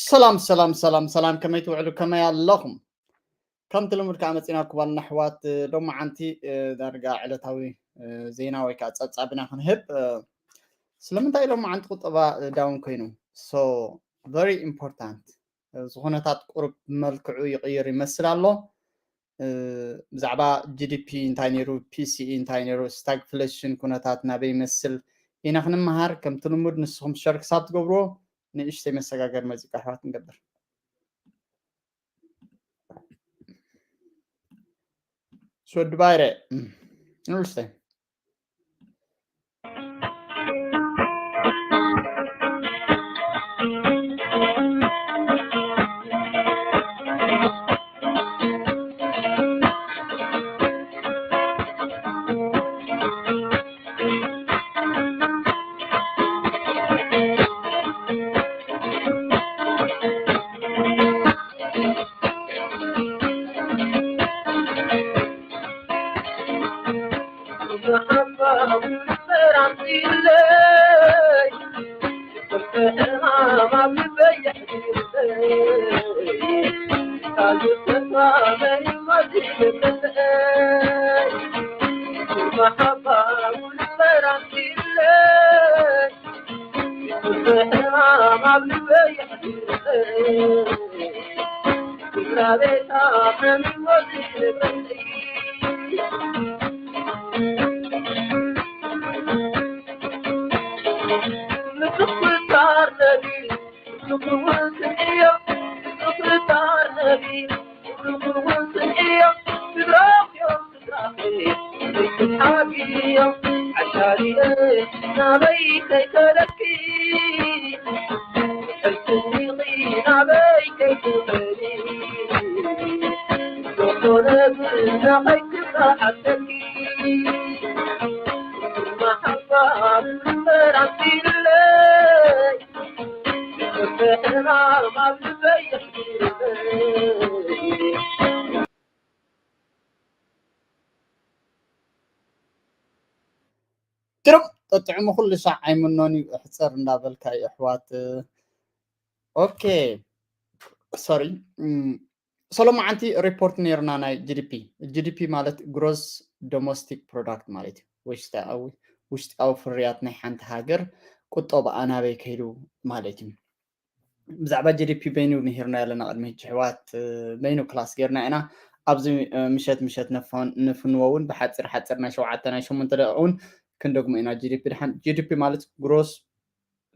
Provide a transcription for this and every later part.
ሰላም ሰላም ሰላም ሰላም፣ ከመይ ትውዕሉ? ከመይ ኣለኹም? ከምቲ ልሙድ ከዓ መፂና ክባልና ኣሕዋት፣ እ፣ ሎማዓንቲ፣ እ፣ ዳርጋ ዕለታዊ፣ እ፣ ዜና ወይ ከዓ ፀብፃብና ክንህብ። እ፣ ስለምንታይ ሎማዓንቲ ቁጠባ፣ እ፣ ዳውን ኮይኑ? So very important። እ፣ እዚ ኩነታት ቁሩብ መልክዑ ይቕይር ይመስል ኣሎ። እ፣ ብዛዕባ ጂ ዲ ፒ እንታይ ነይሩ፣ ፒ ሲ ኢ እንታይ ነይሩ፣ ስታግፍሌሽን ኩነታት ናበይ ይመስል ኢና ክንመሃር። ከምቲ ልሙድ ንስኹም ሸር ክሳብ ትገብርዎ ንእሽተይ መሰጋገሪ መዚቃ ኣሕዋት ንገብር። ስወዲ ባይረ ንእሽተይ ድርቕ ጠጥዕሙ ኩሉ ሻዕ ኣይምኖን እዩ፣ እሕፀር እንዳበልካ እዩ ኣሕዋት። ኦኬ፣ ሶሪ። ሰሎማዓንቲ ሪፖርት ነይርና ናይ ጂ ዲ ፒ። ጂ ዲ ፒ ማለት ግሮስ ዶሜስቲክ ፕሮዳክት ማለት እዩ። ውሽጣዊ ውሽጣዊ ፍርያት ናይ ሓንቲ ሃገር ቁጠባ ኣናበይ ከይዱ ማለት እዩ። ብዛዕባ ጂ ዲ ፒ በይኑ ንሂርና ኣለና ቅድሚ ሕጂ ኣሕዋት፣ በይኑ ክላስ ጌርና ኢና። ኣብዚ ምሸት ምሸት ንፍንዎ እውን ብሓፂር ሓፂር ናይ ሸውዓተ ናይ ሸሞንተ ደቂቕ እውን ክንደግሞ ኢና። ጂ ዲ ፒ ድሓን ጂ ዲ ፒ ማለት ግሮስ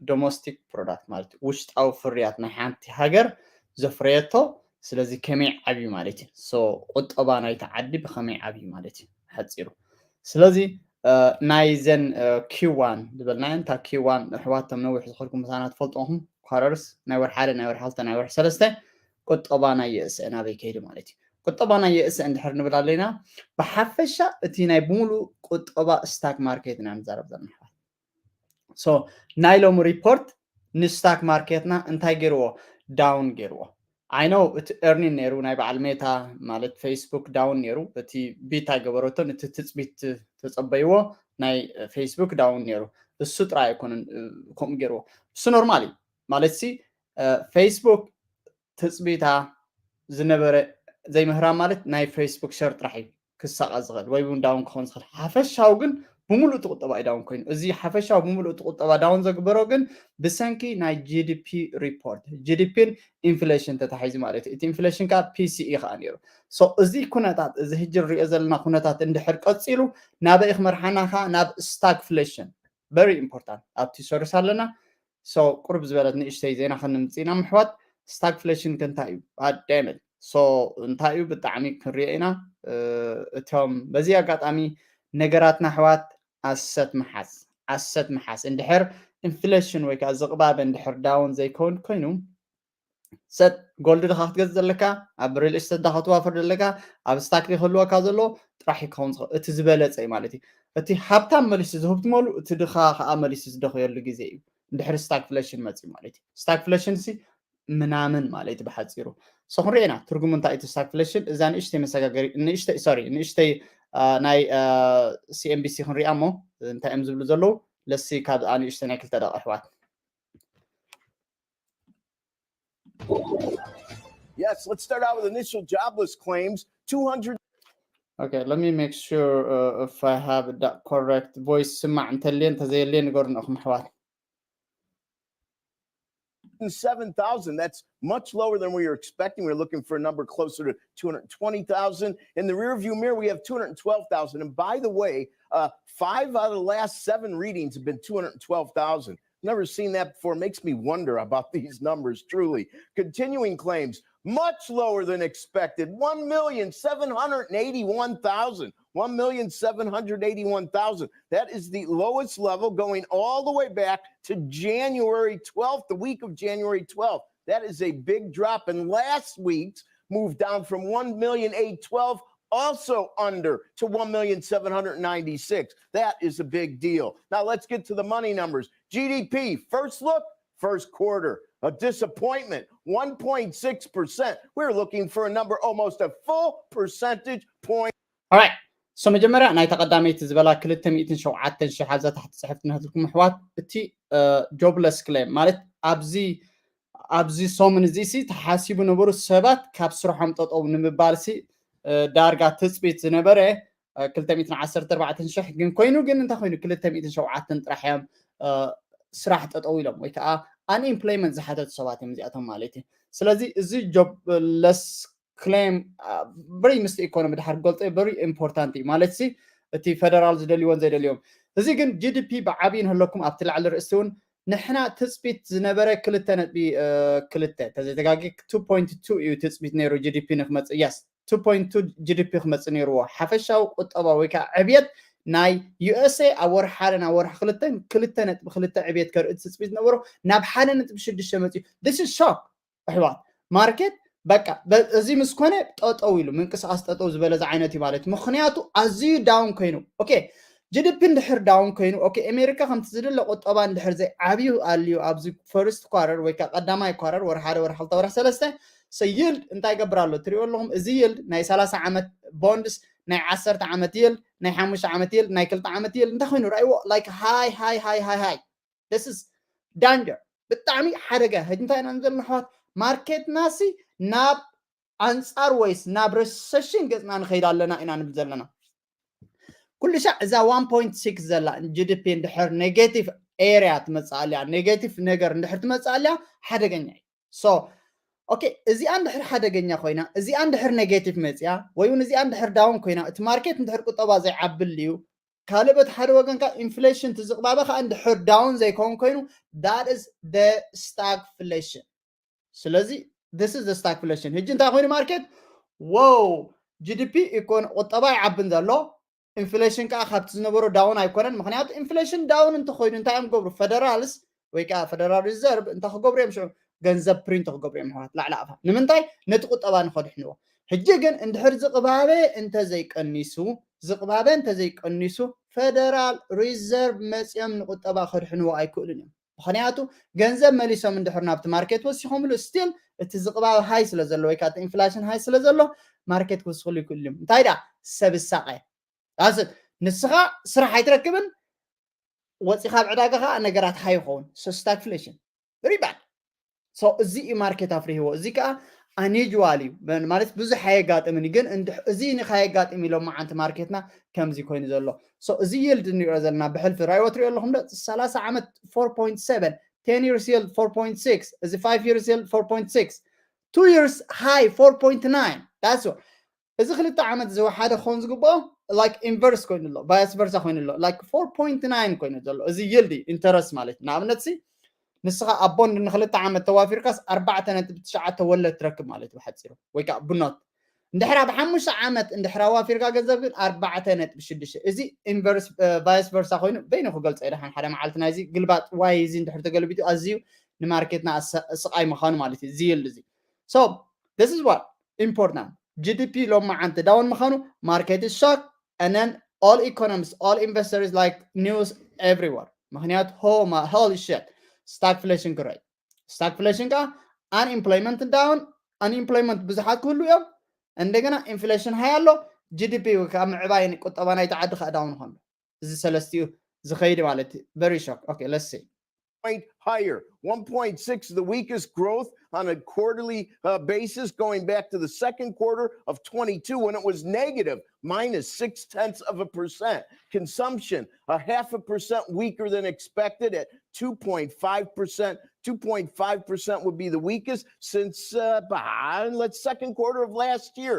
ዶሜስቲክ ፕሮዳክት ማለት ውሽጣዊ ፍርያት ናይ ሓንቲ ሃገር ዘፍረየቶ። ስለዚ ከመይ ዓብዩ ማለት እዩ። ሶ ቁጠባ ናይቲ ዓዲ ብኸመይ ዓብዩ ማለት እዩ ሓፂሩ። ስለዚ ናይዘን ኪዋን ዝበልናየን፣ እታ ኪዋን ኣሕዋት፣ ነዊሕ ዝኸድኩም ምሳና ትፈልጡ ኢኹም። ኳረርስ፣ ናይ ወርሒ ሓደ፣ ናይ ወርሒ ክልተ፣ ናይ ወርሒ ሰለስተ ቁጠባ ናይ የእስአ ናበይ ከይዱ ማለት እዩ። ቁጠባ ናይ የእስአ እንድሕር ንብል ኣለና፣ ብሓፈሻ እቲ ናይ ብምሉእ ቁጠባ ስታክ ማርኬት ኢና ንዛረብ ዘለና ኣሕዋት። ሶ ናይ ሎሚ ሪፖርት ንስታክ ማርኬትና እንታይ ገይርዎ? ዳውን ገይርዎ። ኣይ ኖ እቲ ኤርኒን ነይሩ ናይ በዓል ሜታ ማለት ፌስቡክ ዳውን ነይሩ። እቲ ቢት ኣይገበረቶን፣ እቲ ትፅቢት ተፀበይዎ ናይ ፌስቡክ ዳውን ነይሩ። እሱ ጥራይ ኣይኮነን ከምኡ ገይርዎ። እሱ ኖርማል እዩ ማለት ሲ ፌስቡክ ትፅቢታ ዝነበረ ዘይምህራም ማለት ናይ ፌስቡክ ሸር ጥራሕ እዩ ክሳቐ ዝኽእል ወይ እውን ዳውን ክኸውን ዝኽእል። ሓፈሻዊ ግን ብምሉእ እቲ ቁጠባ እዩ ዳውን ኮይኑ። እዚ ሓፈሻዊ ብምሉእ እቲ ቁጠባ ዳውን ዘግበሮ ግን ብሰንኪ ናይ ጂ ዲ ፒ ሪፖርት፣ ጂ ዲ ፒን ኢንፍሌሽን ተታሒዙ ማለት እዩ። እቲ ኢንፍሌሽን ከዓ ፒ ሲ ኢ ከዓ ነይሩ። ሶ እዚ ኩነታት፣ እዚ ሕጂ ንሪኦ ዘለና ኩነታት እንድሕር ቀፂሉ ናበይ ክመርሓና ከዓ? ናብ ስታግፍሌሽን። ቨሪ ኢምፖርታንት። ኣብቲ ሶርስ ኣለና። ሶ ቁርብ ዝበለት ንእሽተይ ዜና ከነምፅእ ኢና ኣሕዋት። ስታግፍሌሽን ከ እንታይ እዩ? ኣዳይመት ሶ እንታይ እዩ? ብጣዕሚ ክንሪኦ ኢና። እቶም በዚ ኣጋጣሚ ነገራትና ኣሕዋት ኣሰት ምሓዝ፣ ኣሰት ምሓዝ። እንድሕር ኢንፍሌሽን ወይ ከዓ ዝቕባበ እንድሕር ዳውን ዘይከውን ኮይኑ፣ ሰት ጎልድ ድኻ ክትገዝእ ዘለካ፣ ኣብ ሪል ስቴት ዳ ክትዋፈር ዘለካ፣ ኣብ ስታክ ዲ ክህልወካ ዘሎ ጥራሕ እዩ ክኸውን ዝኽእል። እቲ ዝበለፀ እዩ ማለት እዩ። እቲ ሃብታም መሊሱ ዝህብትመሉ፣ እቲ ድኻ ከዓ መሊሱ ዝደኸየሉ ግዜ እዩ። እንድሕር ስታግፍሌሽን መፅዩ ማለት እዩ። ስታግፍሌሽን ሲ ምናምን ማለት እዩ ብሓፂሩ። ሶ ክንሪኦ ኢና ትርጉሙ እንታይ እቲ ስታግፍሌሽን። እዛ ንእሽተይ መሰጋገሪ፣ ንእሽተይ፣ ሶሪ፣ ንእሽተይ፣ አ፣ ናይ፣ አ፣ ሲ ኤን ቢ ሲ ክንሪኣ እሞ እንታይ እዮም ዝብሉ ዘለዉ? ለሲ ካብ ንእሽተይ ናይ ክልተ ደቂቕ ኣሕዋት። Yes, let's start out with initial jobless claims. two hundred Okay, let me make sure uh, if I have the correct voice. ስማዕ እንተልየ እንተዘየልየ ንገሩን ኣኹም ኣሕዋት። seven thousand. That's much lower than we were expecting. We were looking for a number closer to two hundred twenty thousand. In the rearview mirror, we have two hundred twelve thousand. And by the way, uh, five out of the last seven readings have been two hundred twelve thousand. Never seen that before. Makes me wonder about these numbers, truly. Continuing claims, much lower than expected, one million seven hundred eighty-one thousand. one million seven hundred eighty-one thousand. That is the lowest level going all the way back to January twelfth, the week of January twelfth. That is a big drop. And last week's moved down from one million eight twelve, also under to one million seven hundred ninety-six. That is a big deal. Now let's get to the money numbers. G D P, first look, first quarter, a disappointment, one point six percent. We're looking for a number almost a full percentage point. Alright. So መጀመርያ ናይ ተቐዳመይቲ ዝበላ ክልተ ሚእትን ሸውዓተን ሽሕ ኣብዛ ታሕቲ ጽሕፍቲ ንህትልኩም ኣሕዋት፣ እቲ jobless claim ማለት ኣብዚ ኣብዚ ሰሙን እዚ ሲ ተሓሲቡ ነበሩ ሰባት ካብ ስርሖም ጠጠው ንምባል ሲ ዳርጋ ትጽቢት ዝነበረ ክልተ ሚእትን ዓሰርተ ኣርባዕተን ሽሕ ግን ኮይኑ ግን እንታይ ኮይኑ ክልተ ሚእትን ሸውዓተን ጥራሕ እዮም ስራሕ ጠጠው ኢሎም ወይ ከዓ unemployment ዝሓተቱ ሰባት እዮም እዚኣቶም ማለት እዩ። ስለዚ እዚ jobless claim very ምስ ኢኮኖሚ ድሓር ገልጦ very important እዩ ማለት ሲ እቲ ፌደራል ዝደልይዎን ዘይደልዮም። እዚ ግን ጂ ዲ ፒ ብዓብዩ ንህለኩም ኣብቲ ላዕሊ ርእሲ እውን ንሕና ትፅቢት ዝነበረ ክልተ ነጥቢ ክልተ ተዘይተጋጊ two point two እዩ ትፅቢት ነይሩ ጂ ዲ ፒ ንክመፅእ yes two point two ጂ ዲ ፒ ክመፅእ ነይርዎ። ሓፈሻዊ ቁጠባ ወይ ከዓ ዕብየት ናይ ዩ ኤስ ኤ ኣብ ወርሒ ሓደ ናብ ወርሒ ክልተን ክልተ ነጥቢ ክልተ ዕብየት ከርኢ ትፅቢት ዝነበሮ ናብ ሓደ ነጥቢ ሽዱሽተ መፅዩ። This is shock። ኣሕዋት ማርኬት በቃ እዚ ምስ ኮነ ጠጠው ኢሉ ምንቅስቃስ ጠጠው ዝበለ ዝዓይነት እዩ ማለት ምክንያቱ ኣዝዩ down ኮይኑ okay ጂ ዲ ፒ እንድሕር down ኮይኑ okay ኣሜሪካ ከምቲ ዝድለ ቁጠባ እንድሕር ዘይዓብዩ ኣልዩ ኣብዚ first quarter ወይ ከዓ ቀዳማይ quarter ወር ሓደ ወር ክልተ ወር ሰለስተ so yield እንታይ ይገብር ኣሎ ትሪኦ ኣለኹም እዚ yield ናይ ሰላሳ ዓመት bonds ናይ ዓሰርተ ዓመት yield ናይ ሓሙሽተ ዓመት yield ናይ ክልተ ዓመት yield እንታይ ኮይኑ ራእይዎ like high high high high high this is danger ብጣዕሚ ሓደጋ ሕጂ እንታይ ኢና ንዘለና ኣሕዋት ማርኬትና ሲ ናብ ኣንፃር ወይስ ናብ recession ገፅና ንኸይድ ኣለና ኢና ንብል ዘለና ኩሉ ሻዕ እዛ one point six ዘላ ጂ ዲ ፒ እንድሕር negative area ትመፅእ ኣልያ negative ነገር እንድሕር ትመፅእ ኣልያ ሓደገኛ እዩ so okay እዚኣ እንድሕር ሓደገኛ ኮይና እዚኣ እንድሕር negative መፅያ ወይ እውን እዚኣ እንድሕር down ኮይና እቲ ማርኬት እንድሕር ቁጠባ ዘይዓብልዩ ካልእ በቲ ሓደ ወገን ከዓ inflation እቲ ዝቕባበ ከዓ እንድሕር down ዘይከውን ኮይኑ that is the stagflation ስለዚ this is the stagflation ሕጂ እንታይ ኮይኑ ማርኬት wow ጂ ዲ ፒ ኢኮን ቁጠባ ይዓብን ዘሎ inflation ከዓ ካብቲ ዝነበሮ down ኣይኮነን ምክንያቱ inflation down እንተኮይኑ እንታይ እዮም ገብሩ federals ወይ ከዓ federal reserve እንታይ ክገብሩ እዮም ሽዑ ገንዘብ print ክገብሩ እዮም ኣሕዋት ላዕሊ ኣፋ ንምንታይ ነቲ ቁጠባ ንኸድሕንዎ ሕጂ ግን እንድሕር ዝቕባበ እንተዘይቀኒሱ ዝቕባበ እንተዘይቀኒሱ federal reserve መፅዮም ንቁጠባ ከድሕንዎ ኣይክእሉን እዮም ምክንያቱ ገንዘብ መሊሶም እንድሕር ናብቲ ማርኬት ወሲኾምሉ still እቲ ዝቕባበ high ስለ ዘሎ ወይ ከዓ inflation high ስለ ዘሎ ማርኬት ክውስኽሉ ይክእሉ እዮም እንታይ ዳ ሰብ ሳቀ ንስኻ ስራሕ ኣይትረክብን ወፂኻ ኣብ ዕዳጋ ከዓ ነገራት high ይኸውን stagflation very bad so እዚ እዩ ማርኬት ኣፍሪህዎ እዚ ከዓ unusual እዩ ማለት ብዙሕ ኣየጋጥምን ግን እዚ ንካየጋጥም ኢሎም መዓንቲ ማርኬትና ከምዚ ኮይኑ ዘሎ so እዚ yield ንሪኦ ዘለና ብሕልፊ ራይዎ ትሪኦ ኣለኹም ዶ ሰላሳ ዓመት four point seven ten years yield four point six እዚ five years yield four point six two years high four point nine that's እዚ ክልተ ዓመት ዝወሓደ ክኸውን ዝግብኦ like inverse ኮይኑ ኣሎ vice versa ኮይኑ ኣሎ like four point nine ኮይኑ ዘሎ እዚ yield interest ማለት ንኣብነት ሲ ንስኻ ኣብ ቦንድ ንክልተ ዓመት ተዋፊርካስ ኣርባዕተ ነጥቢ ትሽዓተ ወለድ ትረክብ ማለት ብሓፂሩ ወይ ከዓ ብኖት እንድሕር ኣብ ሓሙሽተ ዓመት እንድሕር ኣዋፊርካ ገንዘብ ግን ኣርባዕተ ነጥቢ ሽዱሽተ እዚ inverse vice versa ኮይኑ በይኑ ክገልፆ ይደሓን ሓደ መዓልቲ ናይዚ ግልባጥ ዋይ እዚ እንድሕር ተገልቢጡ ኣዝዩ ንማርኬትና ስቃይ ምዃኑ ማለት እዩ እዚ yield እዚ so this is what important ጂ ዲ ፒ ሎም መዓንቲ down ምዃኑ market is shock and then all economists all investors like news everywhere ምክንያቱ ሆማ holy shit stagflation ክረይ stagflation ከዓ unemployment down unemployment ብዙሓት ክህሉ እዮም እንደገና inflation high ኣሎ ጂ ዲ ፒ ከዓ ምዕባይ ቁጠባ ናይቲ ዓዲ ከዓ down ይኾን እዚ ሰለስቲኡ ዝኸይድ ማለት እዩ very shock okay let's see point higher. one point six, the weakest growth on a quarterly uh, basis, going back to the second quarter of twenty-two when it was negative, minus six tenths of a percent. Consumption, a half a percent weaker than expected at two point five percent. two point five percent would be the weakest since uh, bah, let's second quarter of last year.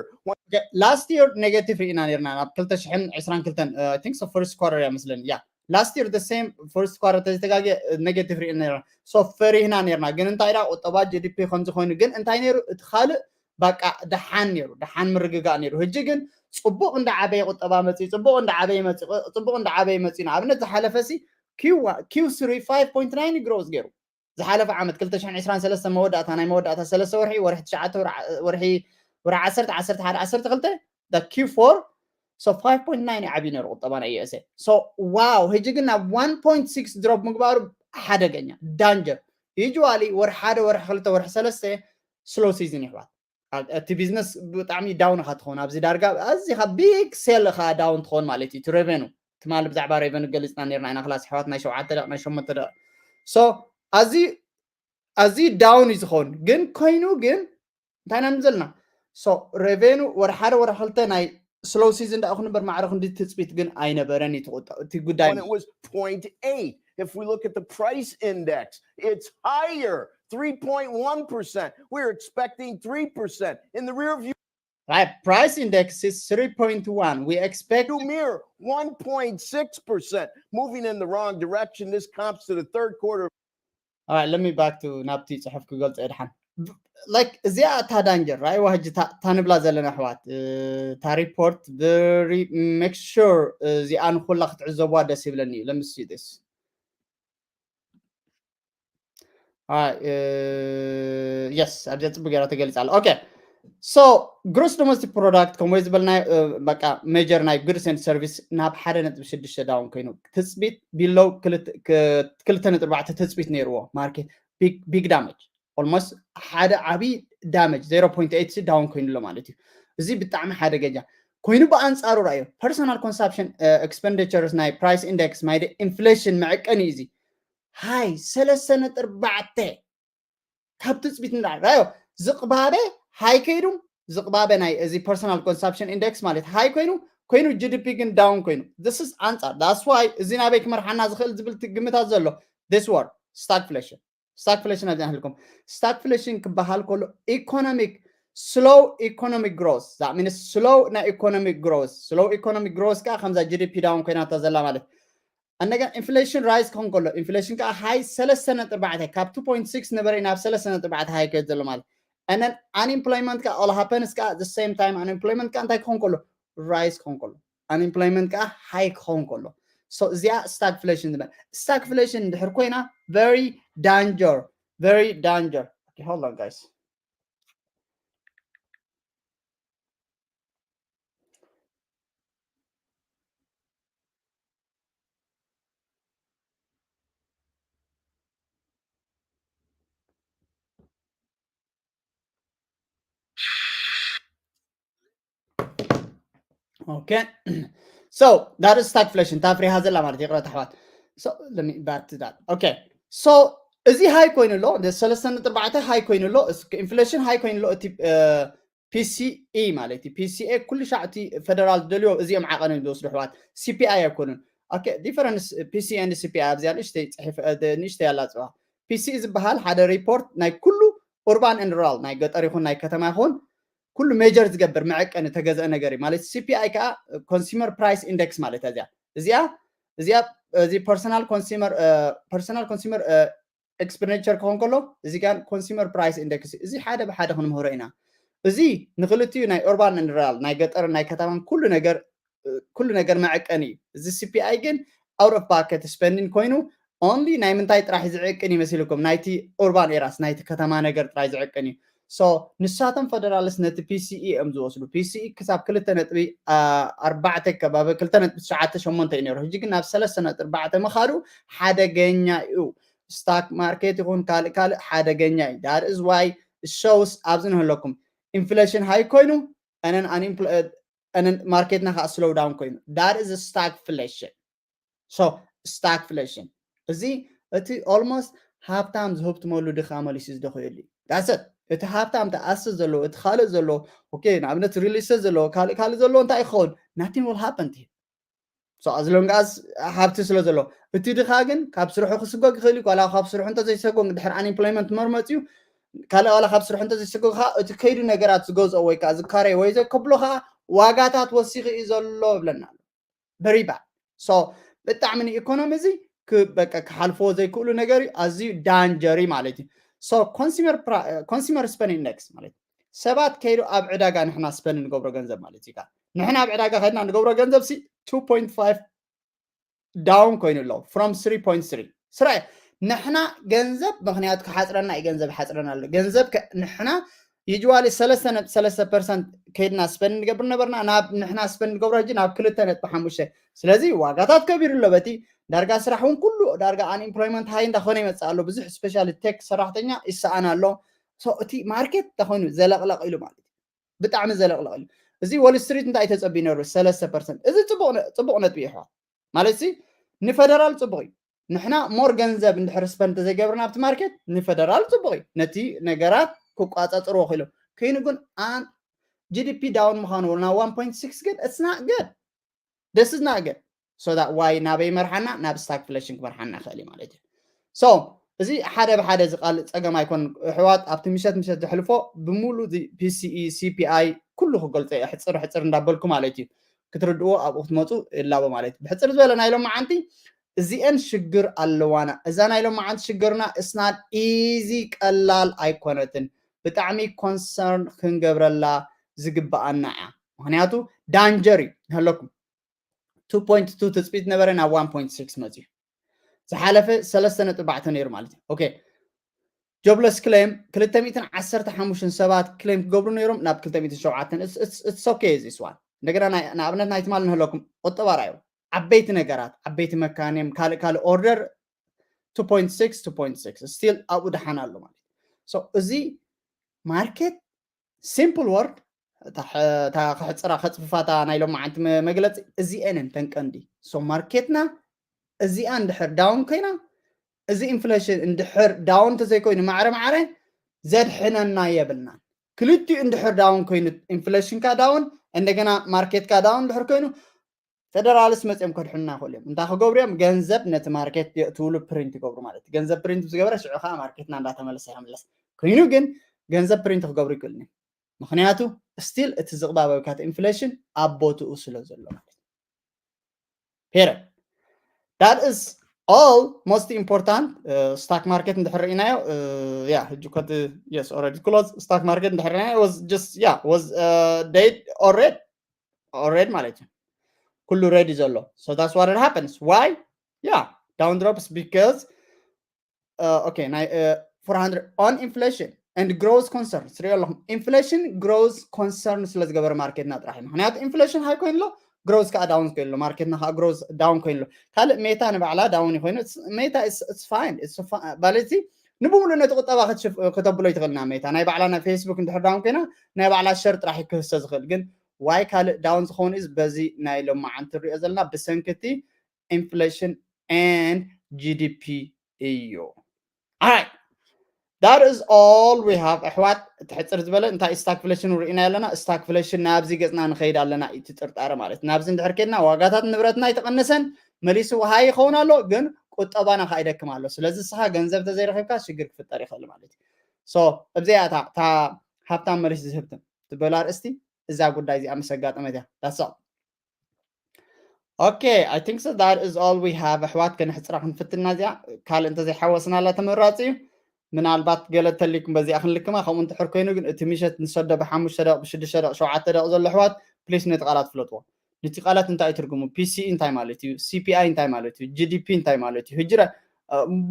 Last year negative ርኢና ነርና ናብ ክልተ ሽሕን ዕስራን ክልተን I think so first quarter እያ መስለኒ yeah last year the same first quarter ተዝተጋገ negative ርኢና ነርና so ፈሪህና ነርና ግን እንታይ ዳ ቁጠባ GDP ከምዚ ኮይኑ ግን እንታይ ነሩ እቲ ካልእ በቃ ደሓን ነሩ ደሓን ምርግጋእ ነሩ ህጂ ግን ጽቡቅ እንዳ ዓበየ ቁጠባ መጽዩ ጽቡቅ እንዳ ዓበየ መጽዩ ጽቡቅ እንዳ ዓበየ መጽዩ ንኣብነት ዝሓለፈ ሲ Q three five point nine growth ገሩ ዝሓለፈ ዓመት ክልተ ሽሕን ዕስራን ሰለስተ መወዳእታ ናይ መወዳእታ ሰለስተ ወርሒ ወርሒ ትሽዓተ ወርሒ ወርሒ ዓሰርተ ዓሰርተ ሓደ ዓሰርተ ክልተ Q four so five point nine ዓብዩ ነሩ ቁጠባ ናይ USA so wow ህጂ ግን ናብ one point six drop ምግባሩ ሓደገኛ danger usually ወርሒ ሓደ ወርሒ ክልተ ወርሒ ሰለስተ slow season ይሕዋት እቲ business ብጣዕሚ down ኢኻ ትኸውን ኣብዚ ዳርጋ ኣዚኻ big sell ኢኻ down ትኸውን ማለት እዩ እቲ revenue ትማሊ ብዛዕባ revenue ገሊፅና ነርና ኢና ክላስ ኣሕዋት ናይ ሸውዓተ ደቂ ናይ ሸሞንተ ደቂ so ኣዚ ኣዚ down እዩ ዝኸውን ግን ኮይኑ ግን እንታይ ኢና ዘለና so revenue ወር ሓደ ወር ክልተ ናይ slow season ደኣ ክንበር ማዕረ ክንዲ ትፅቢት ግን ኣይነበረን እዩ እቲ ጉዳይ When it was zero point eight. If we look at the price index, it's higher, three point one percent. We're expecting three percent. In the rear view Right, price index is three point one. We expect to mirror one point six percent, moving in the wrong direction. This comps to the third quarter. All right, let me back to ናብቲ ጽሑፍ ክገልጾ እድሓን like እዚኣ እታ danger right ዋህጂ ታንብላ ዘለና ኣሕዋት እታ report very make sure እዚኣ ንኩላ ክትዕዘቡዋ ደስ ይብለኒ እዩ let me see this yes ኣብዚኣ ፅቡቅ ገይራ ተገሊፃ ኣሎ okay so gross domestic product ከምኡ ዝበልናዮ በቃ major ናይ goods and service ናብ ሓደ ነጥቢ ሽዱሽተ down ኮይኑ ትፅቢት below ክልተ ነጥቢ ኣርባዕተ ትፅቢት ነይርዎ market big damage almost ሓደ ዓብይ damage zero point eight down ኮይኑ ኣሎ ማለት እዩ እዚ ብጣዕሚ ሓደገኛ ኮይኑ ብኣንፃሩ ራእዮ personal consumption expenditures ናይ price index ማይ inflation መዕቀኒ እዩ እዚ high ሰለስተ ነጥቢ ኣርባዕተ ካብ ትፅቢት ንላዕሊ ራዮ ዝቕባበ high ከይዱ ዝቕባበ ናይ እዚ personal consumption index ማለት high ኮይኑ ኮይኑ GDP ግን down ኮይኑ this is ኣንፃር that's why እዚ ናበይ ክመርሓና ዝኽእል ዝብል ግምታት ዘሎ this word stagflation stagflation ኣብዚ ኣህልኩም stagflation ክበሃል ከሎ economic slow economic growth that means slow ናይ economic growth slow economic growth ከዓ ከምዛ GDP down ኮይናታ ዘላ ማለት ኣነጋ inflation rise ክኾን ከሎ inflation ከዓ high ሰለስተ ነጥቢ ኣርባዕተ ካብ two point six ነበረ ናብ ሰለስተ ነጥቢ ኣርባዕተ high ከይድ ዘሎ ማለት and then unemployment ከዓ all happens ከዓ the same time unemployment ከዓ እንታይ ክኾን ከሎ rise ክኾን ከሎ unemployment ከዓ high ክኾን ከሎ so እዚኣ stagflation ዝበል stagflation ድሕር ኮይና very danger very danger okay, hold on guys okay so that is stagflation ታፍሪሃ ዘላ ማለት ይቕረት ኣሕዋት so let me back to that okay so እዚ high ኮይኑ ኣሎ ሰለስተ ነጥቢ ኣርባዕተ high ኮይኑ ኣሎ inflation high ኮይኑ ኣሎ እቲ PCE ማለት እዩ PCE ኩሉ ሻዕ እቲ federal ዝደልዮ እዚኦም ዓቐን እዮም ዝወስዱ ኣሕዋት CPI ኣይኮኑን okay difference PCE and CPI ኣብዚኣ ንእሽተይ ፅሒፍ ንእሽተይ ኣላ ፅዋ PCE ዝበሃል ሓደ report ናይ ኩሉ urban and rural ናይ ገጠር ይኹን ናይ ከተማ ይኹን ኩሉ measure ዝገብር መዐቀኒ ተገዘአ ነገር እዩ ማለት CPI ከዓ consumer price index ማለት እዚኣ እዚኣ እዚኣ እዚ personal consumer personal consumer expenditure ክኾን ከሎ እዚ ጋር consumer price index እዚ ሓደ ብሓደ ክንምህሮ ኢና እዚ ንክልቲኡ ናይ urban and rural ናይ ገጠርን ናይ ከተማን ኩሉ ነገር ኩሉ ነገር መዐቀኒ እዩ እዚ CPI ግን out of pocket spending ኮይኑ only ናይ ምንታይ ጥራሕ ዝዕቅን ይመስልኩም ናይቲ urban areas ናይቲ ከተማ ነገር ጥራይ ዝዕቅን እዩ so ንሳቶም federalist ነቲ PCE እዮም ዝወስዱ PCE ክሳብ ክልተ ነጥቢ ኣርባዕተ ከባቢ ክልተ ነጥቢ ትሽዓተ ሸሞንተ እዩ ነሩ ሕጂ ግን ናብ ሰለስተ ነጥቢ ኣርባዕተ ምኻዱ ሓደገኛ እዩ stock market ይኹን ካልእ ካልእ ሓደገኛ እዩ that is why shows ኣብዚ ንህለኩም inflation high ኮይኑ and then unemployed and then market ና ከዓ slow down ኮይኑ that is stagflation so stagflation እዚ እቲ almost ሃብታም ዝህብትመሉ ድኻ መሊሱ ዝደኸየሉ እዩ። That's it። እቲ ሃብታም ተኣስ ዘለዎ እቲ ካልእ ዘለዎ okay ንኣብነት real estate ዘለዎ ካልእ ካልእ ዘለዎ እንታይ ይኸውን? Nothing will happen to him. So as long as ሃብቲ ስለ ዘሎ እቲ ድኻ ግን ካብ ስርሑ ክስጎግ ይኽእል እዩ። ዋላ ካብ ስርሑ እንተዘይሰጎግ ድሕር unemployment መርመፂ እዩ። ካልእ ዋላ ካብ ስርሑ እንተዘይሰጎግ ከዓ እቲ ከይዱ ነገራት ዝገዝኦ ወይ ከዓ ዝካረይ ወይ ዘከብሎ ከዓ ዋጋታት ወሲኺ እዩ ዘሎ ይብለና ኣሎ። Very bad። So ብጣዕሚ ንኢኮኖሚ እዚ በቃ ክሓልፍዎ ዘይክእሉ ነገር እዩ። ኣዝዩ danger እዩ ማለት እዩ። So consumer spending index ማለት ሰባት ከይዱ ኣብ ዕዳጋ ንሕና spend ንገብሮ ገንዘብ ማለት እዩ። ንሕና ኣብ ዕዳጋ ከድና ንገብሮ ገንዘብ ሲ two point five down ኮይኑ ኣሎ from three point three ስራይ ንሕና ገንዘብ ምክንያቱ ክሓፅረና እዩ። ገንዘብ ሓፅረና ኣሎ። ገንዘብ ንሕና usually ሰለስተ ነጥቢ ሰለስተ percent ከይድና spend ንገብር ነበርና ናብ ንሕና spend ንገብሮ ሕጂ ናብ ክልተ ነጥቢ ሓሙሽተ ስለዚ ዋጋታት ከቢሩ ኣሎ። በቲ ዳርጋ ስራሕ እውን ኩሉ ዳርጋ unemployment high እንዳኾነ ይመፅእ ኣሎ። ብዙሕ specially tech ሰራሕተኛ ይሰኣን ኣሎ። So እቲ ማርኬት እንታይ ኮይኑ ዘለቕለቕ ኢሉ ማለት እዩ። ብጣዕሚ ዘለቕለቕ ኢሉ። እዚ Wall Street እንታይ ተፀቢዩ ነሩ ሰለስተ percent እዚ ፅቡቕ ነጥቢ ይሕዋ ማለት ሲ ንፈደራል ፅቡቕ እዩ። ንሕና more ገንዘብ እንድሕር spend ተዘይገብርና ኣብቲ ማርኬት ንፈደራል ፅቡቕ እዩ። ነቲ ነገራት ክቋፃፅርዎ ክኢሎም ኮይኑ ግን GDP down ምዃኑ ናብ one point six ግን it's not good. This is not good. So that why ናበይ መርሓና ናብ stagflation ክመርሓና ይኽእል እዩ ማለት እዩ። So እዚ ሓደ ብሓደ እዚ ቃል ፀገም ኣይኮን ኣሕዋት ኣብቲ ምሸት ምሸት ዘሕልፎ ብምሉ PCE CPI ኩሉ ክገልፀ ሕፅር ሕፅር እንዳበልኩ ማለት እዩ። ክትርድዎ ኣብኡ ክትመፁ ይላቦ ማለት እዩ። ብሕፅር ዝበለ ናይ ሎማዓንቲ እዚአን ሽግር ኣለዋና። እዛ ናይ ሎማዓንቲ ሽግርና it's not easy ቀላል ኣይኮነትን። ብጣዕሚ concern ክንገብረላ ዝግበኣና እያ። ምክንያቱ danger እዩ ንህለኩም two point two ትፅቢት ነበረ ናብ one point six መፅዩ። ዝሓለፈ ሰለስተ ነጥቢ ኣርባዕተ ነይሩ ማለት እዩ። Okay jobless claim ክልተ ሚእትን ዓሰርተ ሓሙሽተን ሰባት claim ክገብሩ ነይሮም ናብ ክልተ ሚእትን ሸውዓተን it's okay this one። እንደገና ንኣብነት ናይ ትማል ንህለኩም ቁጠባ ራዩ ዓበይቲ ነገራት ዓበይቲ መካንዮም ካልእ ካልእ order two point six two point six still ኣብኡ ደሓን ኣሎ ማለት እዩ። So እዚ ማርኬት simple word እታ ክሕፅራ ከፅፍፋታ ናይ ሎማዓንቲ መግለፂ እዚአን እተን ቀንዲ። So ማርኬትና እዚኣ እንድሕር down ኮይና እዚ inflation እንድሕር down ተዘይኮይኑ ማዕረ ማዕረ ዘድሕነና የብልናን። ክልቲኡ እንድሕር down ኮይኑ inflation ካ down እንደገና ማርኬትካ down እንድሕር ኮይኑ ፌደራልስ መፅኦም ከድሕኑና ይኽእሉ እዮም። እንታይ ክገብሩ እዮም? ገንዘብ ነቲ ማርኬት የእትውሉ print ይገብሩ ማለት እዩ። ገንዘብ print ዝገበረ ሽዑ ከዓ ማርኬትና እንዳተመለሰ ይምለስ። ኮይኑ ግን ገንዘብ print ክገብሩ ይክእሉ እዮም። ምክንያቱ still እቲ ዝቕባበብካት inflation ኣብ ቦትኡ ስለ ዘሎ ማለት እዩ። Period. That is all most important stock market እንድሕር ርኢናዮ yeah ሕጂ ኮቲ yes already close stock market እንድሕር ርኢናዮ was just yeah was dead or red or red ማለት እዩ። ኩሉ red እዩ ዘሎ። So that's what it happens. Why? Yeah down drops because okay ናይ four hundred on inflation and growth concern ስሪኦ ኣለኹም። Inflation growth concern ስለ ዝገበረ ማርኬትና ጥራሕ እዩ። ምክንያቱ inflation high ኮይኑ ኣሎ growth ከዓ down ኮይኑ ኣሎ። ማርኬትና ከዓ growth down ኮይኑ ኣሎ። ካልእ ሜታ ንባዕላ down ኮይኑ ሜታ it's fine ማለት ንብሙሉ ነቲ ቁጠባ ክተብሎ ይትኽእልና ሜታ ናይ ባዕላ ናይ ፌስቡክ እንድሕር down ኮይና ናይ ባዕላ share ጥራሕ ክህሰ ዝኽእል ግን why ካልእ down ዝኸውን is በዚ ናይ ሎማዓንቲ ንሪኦ ዘለና ብሰንክቲ inflation and GDP እዩ። Alright that is all we have ኣሕዋት። ትሕፅር ዝበለ እንታይ stagflation ርኢና ኣለና። Stagflation ናብዚ ገፅና ንኸይድ ኣለና እዩ ጥርጣረ ማለት ናብዚ እንድሕር ከድና ዋጋታት ንብረትና ይተቐነሰን መሊሱ high ይኸውን ኣሎ ግን ቁጠባና ከዓ ይደክም ኣሎ። ስለዚ ንስኻ ገንዘብ ተዘይረኺብካ ሽግር ክፍጠር ይኽእል ማለት እዩ። So እብዚኣ እታ ሃብታም መሊስ ዝህብትን ትበል ኣርእስቲ እዛ ጉዳይ እዚኣ ምስ ኣጋጠመት እያ። That's all. Okay I think so that is all we have ኣሕዋት። ከነሕፅራ ክንፍትና እዚኣ ካልእ እንተዘይሓወስናላ ተመራፂ እዩ። ምናልባት ገለ ተሊኩም በዚኣ ክንልክማ ከምኡ እንትሕር ኮይኑ ግን እቲ ምሸት ንሰዶ ብሓሙሽተ ደቂ ብሽዱሽተ ደቂ ሸውዓተ ደቂ ዘሎ ኣሕዋት please ነቲ ቃላት ፍለጥዎ። ነቲ ቃላት እንታይ ትርጉሙ? PCE እንታይ ማለት እዩ? CPI እንታይ ማለት እዩ? GDP እንታይ ማለት እዩ? ህጅረ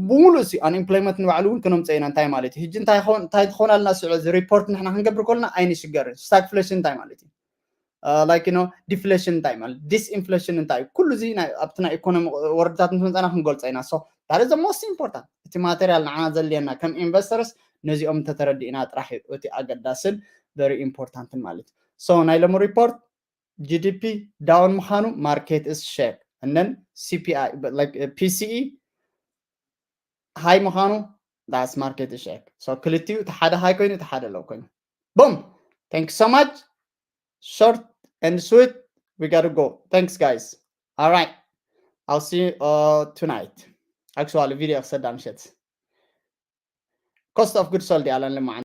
ብምሉእ ሲ unemployment ንባዕሉ እውን ክነምፀ ኢና እንታይ ማለት እዩ? ህጂ እንታይ ትኾናልና ስዑ እዚ report ንሕና ክንገብር ከለና ኣይንሽገርን። Stagflation እንታይ ማለት እዩ? Like you know deflation እንታይ ማለት disinflation እንታይ ኩሉ እዚ ኣብቲ ናይ ኢኮኖሚ ወርድታት ምስ መፀና ክንገልፆ ኢና። So that is the most important እቲ ማቴሪያል ንዓና ዘድልየና ከም investors ነዚኦም እንተተረዲእና ጥራሕ እዩ እቲ ኣገዳስን very important ማለት እዩ። So ናይ ሎሚ report GDP down ምዃኑ market is shake and then CPI like PCE high ምዃኑ that's market shake. So ክልቲኡ እቲ ሓደ high ኮይኑ እቲ ሓደ low ኮይኑ boom. Thank you so much. Short and sweet. We gotta go. Thanks guys. All right. I'll see you uh, tonight. Actually video ክሰዳ ምሸት. Cost of goods sold ያለን ልማዓን